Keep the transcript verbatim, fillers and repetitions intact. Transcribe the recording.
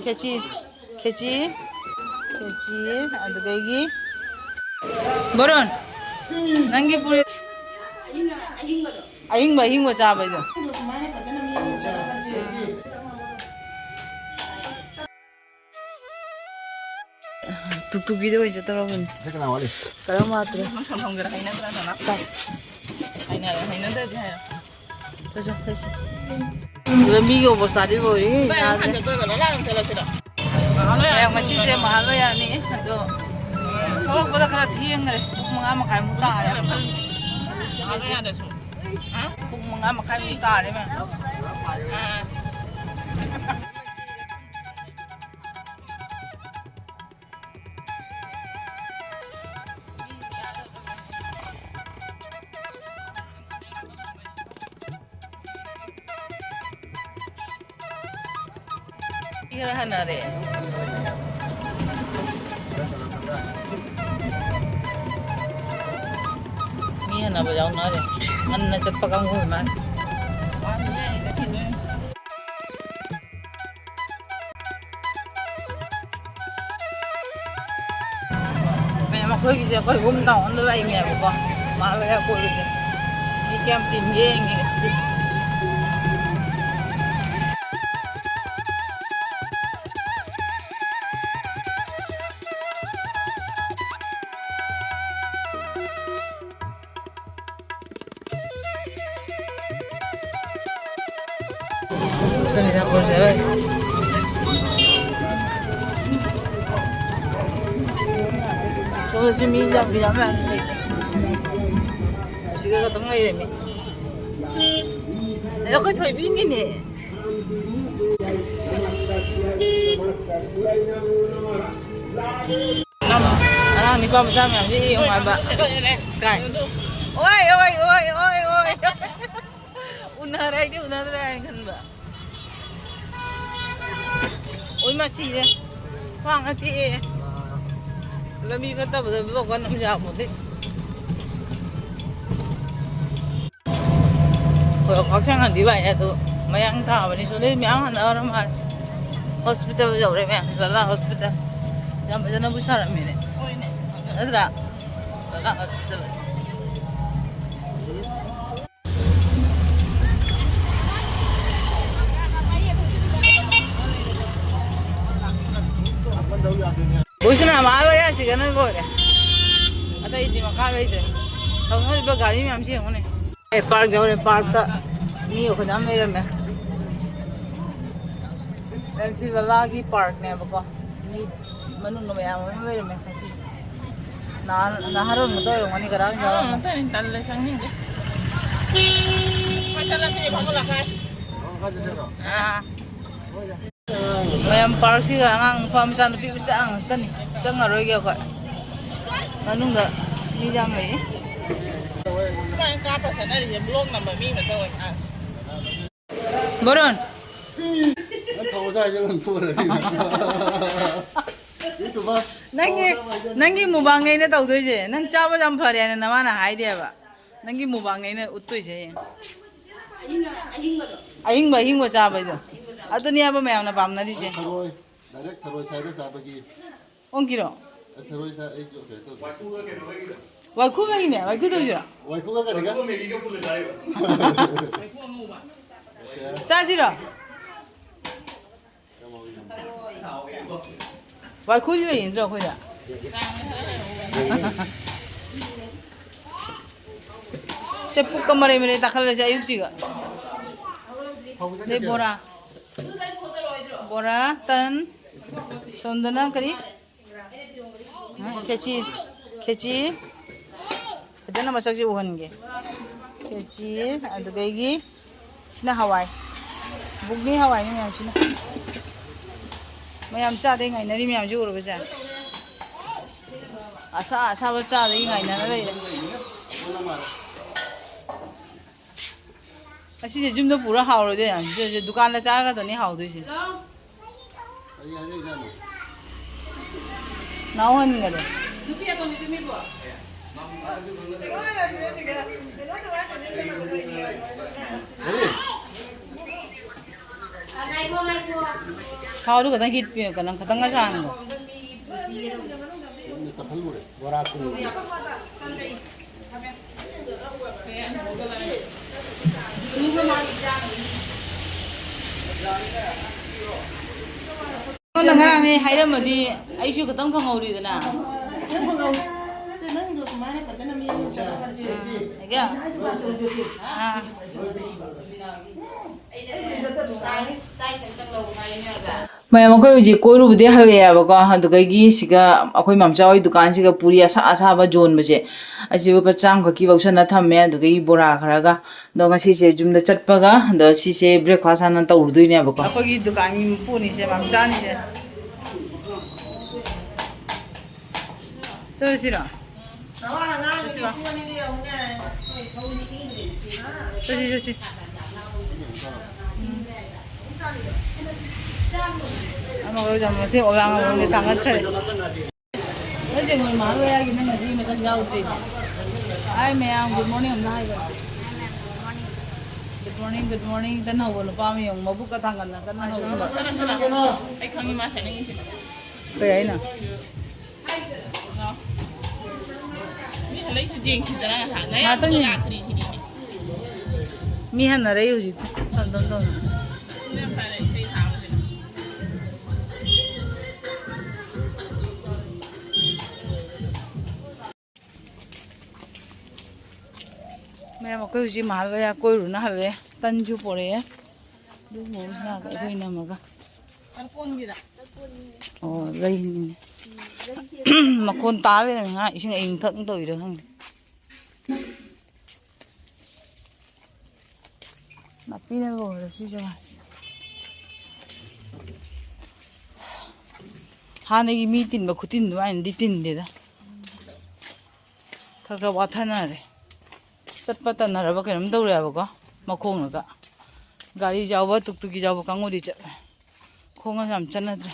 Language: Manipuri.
ꯈꯦꯆꯤ, ꯈꯦꯆꯤ, ꯈꯦꯆꯤ, ꯑꯗꯨꯗꯒꯤ ꯕꯣꯔꯣꯟ, ꯅꯪꯒꯤ ꯄꯨꯔꯤ꯫ ꯑꯍꯤꯡꯕ, ꯑꯍꯤꯡꯕ ꯆꯥꯕꯩꯗꯣ꯫ ꯇꯨꯛꯇꯨꯛꯀꯤꯗ ꯑꯣꯏꯅ ꯆꯠꯇꯧꯔꯕꯅꯤ꯫ ꯁꯤ ꯀꯅꯥ ꯋꯥꯠꯂꯤ? ꯀꯔꯝ ꯋꯥꯠꯇ꯭ꯔꯦ? ꯅꯪ ꯁꯪꯐꯝꯒꯤꯔ ꯍꯩꯅꯗ꯭ꯔꯥ ꯅꯅꯥꯎ? ꯇꯥꯏ꯫ ꯍꯩꯅꯔꯦ, ꯍꯩꯅꯗ꯭ꯔꯗꯤ ꯍꯥꯏꯔꯣ꯫ ꯆꯠꯁꯦ, ꯆꯠꯁꯦ꯫ ꯂꯝꯕꯤꯒꯤ ꯑꯣꯕꯁꯇꯥꯗꯤ ꯂꯣꯏꯔꯦꯍꯦ, ꯚꯥꯏ, ꯅꯪ ꯌꯥꯗ꯭ꯔꯦ꯫ ꯍꯥꯟ ꯆꯠꯇꯣꯏꯔꯣ? ꯂꯣꯂꯥ ꯑꯗꯨꯝ ꯆꯠꯂꯁꯤꯔꯣ? ꯃꯍꯥꯂꯌꯥ ꯃꯌꯥꯝ ꯉꯁꯤꯁꯦ ꯃꯍꯥꯂꯌꯥꯅꯤ, ꯑꯗꯣ ꯊꯣꯛꯂꯛꯄꯗ ꯈꯔ ꯊꯦꯡꯈ꯭ꯔꯦ, ꯄꯨꯡ ꯃꯉꯥ ꯃꯈꯥꯏꯃꯨꯛ ꯇꯥꯔꯦ꯫ ꯃꯍꯥꯂꯌꯥꯗꯁꯨ꯫ ꯍꯥ? ꯄꯨꯡ ꯃꯉꯥ ꯃꯈꯥꯏꯃꯨꯛ ꯇꯥꯔꯦ, ꯃꯌꯥꯝ꯫ ꯑꯥ꯫ ꯈꯔ ꯍꯟꯅꯔꯦ꯫ ꯃꯤ ꯍꯟꯅꯕ ꯌꯥꯎꯅꯔꯦ꯫ ꯉꯟꯅ ꯆꯠꯄ ꯀꯥꯡꯕꯨ ꯑꯣꯏ ꯃꯥꯜꯂꯦ꯫ ꯃꯌꯥꯝ, ꯑꯩꯈꯣꯏꯒꯤꯁꯦ ꯑꯩꯈꯣꯏ ꯑꯍꯨꯝ ꯗꯥꯎꯟ ꯂꯥꯛꯏꯅꯦꯕꯀꯣ, ꯃꯥ ꯂꯣꯏ ꯀꯣꯏꯕꯁꯦ꯫ ꯃꯤ ꯀꯌꯥꯝ ꯇꯤꯟꯒꯦ ꯌꯦꯡꯒꯦ ꯉꯁꯤꯗꯤ꯫ ꯁꯣꯝꯁꯤ ꯃꯤ ꯌꯥꯝ, ꯌꯥꯝ ꯂꯩ꯫ ꯑꯁꯤꯒ ꯈꯛꯇꯪ ꯂꯩꯔꯦ ꯃꯤ꯫ ꯑꯦ, ꯑꯩꯈꯣꯏ ꯊꯣꯏꯕꯤꯅꯤꯅꯦ꯫ ꯑꯉꯥꯡ ꯅꯤꯄꯥ ꯃꯆꯥ ꯃꯌꯥꯝꯁꯦ ꯌꯦꯡꯉꯨ ꯍꯥꯏꯕ꯫ ꯀꯥꯏ? ꯑꯣꯏ, ꯑꯣꯏ, ꯑꯣꯏ, ꯑꯣꯏ, ꯑꯣꯏ꯫ ꯎꯅꯔꯦ, ꯑꯩꯗꯤ ꯎꯅꯗ꯭ꯔꯦ ꯍꯥꯏꯅ ꯈꯟꯕ꯫ ꯑꯣꯏ, ꯃꯥ ꯁꯤꯔꯦ꯫ ꯈ꯭ꯋꯥꯡ ꯉ ꯇꯦꯛꯑꯦ꯫ ꯂꯝꯕꯤ ꯐꯠꯇꯕꯗ ꯕ꯭ꯂꯣꯛ ꯀꯟꯅ ꯑꯃ ꯌꯥꯎꯕꯗꯤ꯫ ꯍꯣꯏ, ꯀꯛꯆꯤꯡ ꯍꯟꯗꯤ ꯚꯥꯏ, ꯑꯗꯨ ꯃꯌꯥꯡ ꯊꯥꯕꯅꯤ꯫ ꯁꯣꯝꯗꯩ ꯃꯌꯥꯝ ꯍꯟꯅꯔ ꯃꯥꯜꯂꯦ꯫ ꯍꯣꯁꯄꯤꯇꯥꯜ ꯌꯧꯔꯦ, ꯃꯌꯥꯝ, ꯂꯂꯥ ꯍꯣꯁꯄꯤꯇꯥꯜ꯫ ꯌꯥꯝ ꯐꯖꯅꯕꯨ ꯁꯥꯔꯝꯃꯤꯅꯦ꯫ ꯍꯣꯏꯅꯦ꯫ ꯅꯠꯇ꯭ꯔꯥ? ꯂꯂꯥ ꯍꯣꯁꯄꯤꯇꯥꯜ꯫ ꯕꯣꯏꯁꯅꯥ ꯃꯥ ꯌꯥꯁꯤꯒꯅ ꯂꯣꯏꯔꯦ꯫ ꯑꯇꯩꯗꯤ ꯃꯈꯥ ꯂꯩꯇ꯭ꯔꯦ꯫ ꯊꯧꯅꯔꯤꯕ ꯒꯥꯔꯤ ꯃꯌꯥꯝꯁꯤ ꯌꯦꯡꯉꯨꯅꯦ꯫ ꯑꯦ, ꯄꯥꯔꯛ ꯌꯧꯔꯦ꯫ ꯄꯥꯔꯛꯇ ꯃꯤ ꯑꯩꯈꯣꯏꯅ ꯌꯥꯝ ꯂꯩꯔꯝꯃꯦ꯫ ꯃꯦꯝ, ꯁꯤ ꯂꯂꯥꯒꯤ ꯄꯥꯔꯛꯅꯦꯕꯀꯣ꯫ ꯃꯤ ꯃꯅꯨꯡꯗ ꯃꯌꯥꯝ ꯑꯃ ꯂꯩꯔꯝꯃꯦ ꯉꯁꯤ꯫ ꯅꯍꯥꯟ, ꯅꯍꯥꯔꯣꯟ ꯃꯇꯣ ꯑꯣꯏꯔꯝꯒꯅꯤ, ꯉꯔꯥꯡ ꯌꯥꯎꯔꯝꯃꯦ꯫ ꯑꯥ, ꯇꯜꯂꯦ, ꯆꯪꯅꯤꯡꯗꯦ꯫ ꯍꯣꯏ, ꯆꯠꯂꯁꯤ, ꯐꯝꯃꯨ ꯂꯥꯛꯈꯥꯏ꯫ ꯑꯥ꯫ ꯃꯌꯥꯝ ꯄꯥꯔꯛꯁꯤꯒ ꯑꯉꯥꯡ ꯅꯨꯄꯥ ꯃꯆꯥ ꯅꯨꯄꯤ ꯃꯆꯥ ꯉꯥꯛꯇꯅꯤ꯫ ꯆꯪꯉꯔꯣꯏꯒꯦ ꯑꯩꯈꯣꯏ꯫ ꯃꯅꯨꯡꯗ ꯃꯤ ꯌꯥꯝ ꯂꯩꯌꯦ꯫ ꯁꯨꯃꯥꯏꯅ ꯀꯥꯞꯄ ꯁꯥꯟꯅꯔꯤꯁꯦ ꯕ꯭ꯂꯣꯛ ꯅꯝꯕ ꯃꯤ ꯑꯃꯇ ꯑꯣꯏ ꯃꯥꯜꯂꯦ꯫ ꯕꯣꯔꯣꯟ꯫ ꯅꯪ ꯊꯧꯕ ꯁ꯭ꯋꯥꯏꯗ ꯂꯪꯊꯣꯛꯎꯔꯗꯤ꯫ ꯅꯪꯒꯤ, ꯅꯪꯒꯤ ꯃꯨꯕꯥꯡꯅꯦ ꯑꯩꯅ ꯇꯧꯗꯣꯏꯁꯦ꯫ ꯅꯪ ꯆꯥꯕ ꯌꯥꯝ ꯐꯔꯦ ꯍꯥꯏꯅ ꯅꯃꯥꯅ ꯍꯥꯏꯔꯦꯕ꯫ ꯅꯪꯒꯤ ꯃꯨꯕꯥꯡꯅꯦ ꯑꯩꯅ ꯎꯠꯇꯣꯏꯁꯦ ꯍꯌꯦꯡ꯫ ꯑꯍꯤꯡꯕ, ꯑꯍꯤꯡꯕ ꯆꯥꯕꯩꯗꯣ꯫ ꯑꯗꯨꯅꯦꯕ ꯃꯌꯥꯝꯅ ꯄꯥꯝꯅꯔꯤꯁꯦ꯫ ꯊꯔꯣꯏ, ꯗꯥꯏꯔꯦꯛ ꯊꯔꯣꯏ ꯁꯥꯏꯔ ꯆꯥꯕꯒꯤ꯫ ꯑꯣꯟꯈꯤꯔꯣ? ꯑꯦ, ꯊꯔꯣꯏ ꯁꯥꯏ, ꯑꯩ ꯀꯩꯅꯣ ꯇꯧꯗꯦ꯫ ꯋꯥꯏꯈꯨꯒ ꯀꯩꯅꯣ ꯍꯣꯏꯒꯤꯗꯣ? ꯋꯥꯏꯈꯨꯒ ꯀꯩꯅꯣ? ꯋꯥꯏꯈꯨꯒ ꯀꯔꯤꯒ? ꯋꯥꯏꯈꯨꯒ ꯃꯦꯒꯤꯒ ꯄꯨꯜꯂ ꯆꯥꯔꯤꯕ꯫ ꯆꯥꯁꯤꯔꯣ? ꯋꯥꯏꯈꯨꯗꯤ ꯂꯩꯅꯗ꯭ꯔꯣ ꯑꯩꯈꯣꯏꯗ? ꯁꯦ, ꯄꯨꯛꯀ ꯃꯔꯩ ꯃꯔꯩ ꯇꯥꯈꯠꯂꯁꯦ ꯑꯌꯨꯛꯁꯤꯒ꯫ ꯑꯗꯩ ꯕꯣꯔꯥ꯫ ꯕꯣꯔꯥ, ꯇꯟ, ꯁꯣꯝꯗꯅ ꯀꯔꯤ? ꯈꯦꯆꯤ, ꯈꯦꯆꯤ꯫ ꯐꯖꯅ ꯃꯁꯛꯁꯦ ꯎꯍꯟꯒꯦ꯫ ꯈꯦꯆꯤ, ꯑꯗꯨꯗꯒꯤ ꯁꯤꯅ ꯍꯋꯥꯏ꯫ ꯕꯨꯛꯅꯤ ꯍꯋꯥꯏꯅꯤ ꯃꯌꯥꯝꯁꯤꯅ꯫ ꯃꯌꯥꯝ ꯆꯥꯗꯩ ꯉꯥꯏꯅꯔꯤ ꯃꯌꯥꯝꯁꯤ ꯎꯔꯕꯁꯦ꯫ ꯑꯁꯥ ꯑꯁꯥꯕ ꯆꯥꯗꯒꯤ ꯉꯥꯏꯅꯔ ꯂꯩꯔꯦ꯫ ꯑꯁꯤꯁꯦ ꯌꯨꯝꯗ ꯄꯨꯔ ꯍꯥꯎꯔꯣꯏꯗꯣꯏ ꯌꯥꯝ꯫ ꯁꯤꯁꯦ ꯗꯨꯀꯥꯟꯗ ꯆꯥꯔꯒꯗꯅꯤ ꯍꯥꯎꯗꯣꯏꯁꯦ꯫ ꯀꯔꯤ ꯍꯥꯏꯅꯩꯖꯥꯠꯅꯣ? ꯅꯥꯎꯍꯟꯒꯗꯣ꯫ ꯅꯨꯄꯤ ꯑꯇꯣꯝꯕꯤꯗꯨ ꯃꯤꯕꯣ? ꯀꯔꯤ? ꯊꯥꯎꯗꯨ ꯈꯇꯪ ꯍꯤꯠꯄꯤ, ꯀꯩꯅꯣ ꯈꯇꯪꯒ ꯁꯥꯍꯟꯈꯣ꯫ ꯑꯩꯉꯣꯟꯗ ꯉꯔꯥꯡ ꯑꯩ ꯍꯥꯏꯔꯝꯃꯗꯤ ꯑꯩꯁꯨ ꯈꯤꯇꯪ ꯐꯪꯍꯧꯔꯤꯗꯅ꯫ ꯅꯪꯗꯣ ꯁꯨꯃꯥꯏꯅ ꯐꯖꯅ ꯃꯤ ꯑꯃ ꯆꯠꯂꯒ ꯑꯥ, ꯑꯥ꯫ ꯃꯌꯥꯝ, ꯑꯩꯈꯣꯏ ꯍꯧꯖꯤꯛ ꯀꯣꯏꯔꯨꯕꯗꯤ ꯍꯜꯂꯛꯑꯦꯕꯀꯣ, ꯑꯗꯨꯗꯒꯤ ꯁꯤꯒ ꯑꯩꯈꯣꯏ ꯃꯝꯆꯥ ꯍꯣꯏ ꯗꯨꯀꯥꯟꯁꯤꯒ ꯄꯨꯔꯤ ꯑꯁꯥ ꯑꯁꯥꯕ ꯌꯣꯟꯕꯁꯦ, ꯑꯁꯤꯕꯨ ꯂꯨꯄꯥ ꯆꯥꯝꯃ ꯈꯛꯀꯤ ꯂꯧꯁꯟꯅ ꯊꯝꯃꯦ, ꯑꯗꯨꯗꯒꯤ ꯕꯣꯔꯥ ꯈꯔꯒ꯫ ꯑꯗꯣ ꯉꯁꯤꯁꯦ ꯌꯨꯝꯗ ꯆꯠꯄꯒ, ꯑꯗꯣ ꯁꯤꯁꯦ breakfast ꯍꯥꯟꯅ ꯇꯧꯔꯨꯗꯣꯏꯅꯦꯕꯀꯣ꯫ ꯑꯩꯈꯣꯏꯒꯤ ꯗꯨꯀꯥꯟꯒꯤ ꯃꯄꯨꯅꯤꯁꯦ, ꯃꯝꯆꯥꯅꯤꯁꯦ꯫ ꯆꯠꯂꯁꯤꯔꯣ? ꯆꯠꯁꯤ, ꯆꯠꯁꯤ꯫ ꯑꯃꯒ ꯌꯥꯝ ꯃꯇꯦꯡ ꯑꯣꯂꯥꯡ ꯑꯃꯃꯝꯒꯤ ꯊꯥꯡꯒꯠꯈ꯭ꯔꯦ꯫ ꯅꯠꯇꯦ, ꯃꯣꯏ ꯃꯍꯥ ꯂꯣꯌꯥꯒꯤ ꯅꯪꯅ ꯁꯤ ꯃꯊꯛ ꯌꯥꯎꯗ꯭ꯔꯤꯅꯦ꯫ ꯍꯥꯏ ꯃꯌꯥꯝ, good morning ꯑꯝꯇ ꯍꯥꯏꯈꯣ꯫ Good morning, good morning꯫ ꯇꯟ ꯍꯧꯕ ꯅꯨꯄꯥ ꯑꯃ ꯌꯦꯡꯉꯨ, ꯃꯕꯨꯛꯀ ꯊꯥꯡꯒꯠꯅ ꯀꯟꯅ ꯍꯧꯕ꯫ ꯑꯩ ꯈꯪꯉꯤ ꯃꯥ ꯁꯦꯠꯅꯤꯡꯉꯤꯁꯦ꯫ ꯀꯩ ꯍꯥꯏꯅꯣ? ꯃꯤ ꯍꯜꯂꯛꯏꯁꯦ ꯌꯦꯡꯁꯤꯗꯅ ꯉꯁꯥꯏ꯫ ꯅꯌꯥꯝꯕꯗꯣ ꯉꯥꯛꯇꯅꯤ꯫ ꯂꯥꯛꯇ꯭ꯔꯤ ꯁꯤꯅꯤꯅꯦ꯫ ꯃꯤ ꯍꯟꯅꯔꯛꯏ ꯍꯧꯖꯤꯛꯇꯤ꯫ ꯇꯞ ꯇꯞ ꯇꯞꯅ꯫ ꯁꯤꯅ ꯐꯔꯦ ꯏꯁꯩ ꯊꯥꯕꯁꯦ꯫ ꯃꯌꯥꯝ, ꯑꯩꯈꯣꯏ ꯍꯧꯖꯤꯛ ꯃꯍꯥ ꯂꯣꯌꯥ ꯀꯣꯏꯔꯨꯅ ꯍꯜꯂꯛꯑꯦ꯫ ꯇꯟꯁꯨ ꯄꯣꯔꯛꯑꯦ꯫ ꯑꯗꯨ ꯃꯣꯃꯣꯁꯤꯅ ꯑꯩꯈꯣꯏ ꯏꯅꯝꯃꯒ꯫ ꯑꯣ, ꯂꯩꯅꯤꯅꯦ꯫ ꯃꯈꯣꯟ ꯇꯥꯕꯩꯔ ꯉꯥ ꯏꯁꯤꯡ ꯑꯌꯤꯡ ꯊꯛ ꯇꯧꯔꯤꯔ ꯈꯪꯗꯦ꯫ ꯅꯥꯄꯤꯅ ꯂꯣꯏꯔꯦ ꯁꯤ ꯖꯒꯥꯁꯦ꯫ ꯍꯥꯟꯅꯒꯤ ꯃꯤ ꯇꯤꯟꯕ ꯈꯨꯇꯤꯟ ꯑꯗꯨꯃꯥꯏꯅꯗꯤ ꯇꯤꯟꯗꯦꯗ꯫ ꯈꯔ ꯈꯔ ꯋꯥꯊꯅꯔꯦ꯫ ꯆꯠꯄ ꯇꯟꯅꯔꯕ ꯀꯩꯅꯣꯝ ꯇꯧꯔꯦꯕꯀꯣ, ꯃꯈꯣꯡꯅꯒ꯫ ꯒꯥꯔꯤ ꯌꯥꯎꯕ, ꯇꯨꯛ ꯇꯨꯛꯀꯤ ꯌꯥꯎꯕ ꯀꯥꯡꯕꯨꯗꯤ ꯆꯠꯂꯦ꯫ ꯈꯣꯡꯅ ꯌꯥꯝ ꯆꯠꯅꯗ꯭ꯔꯦ꯫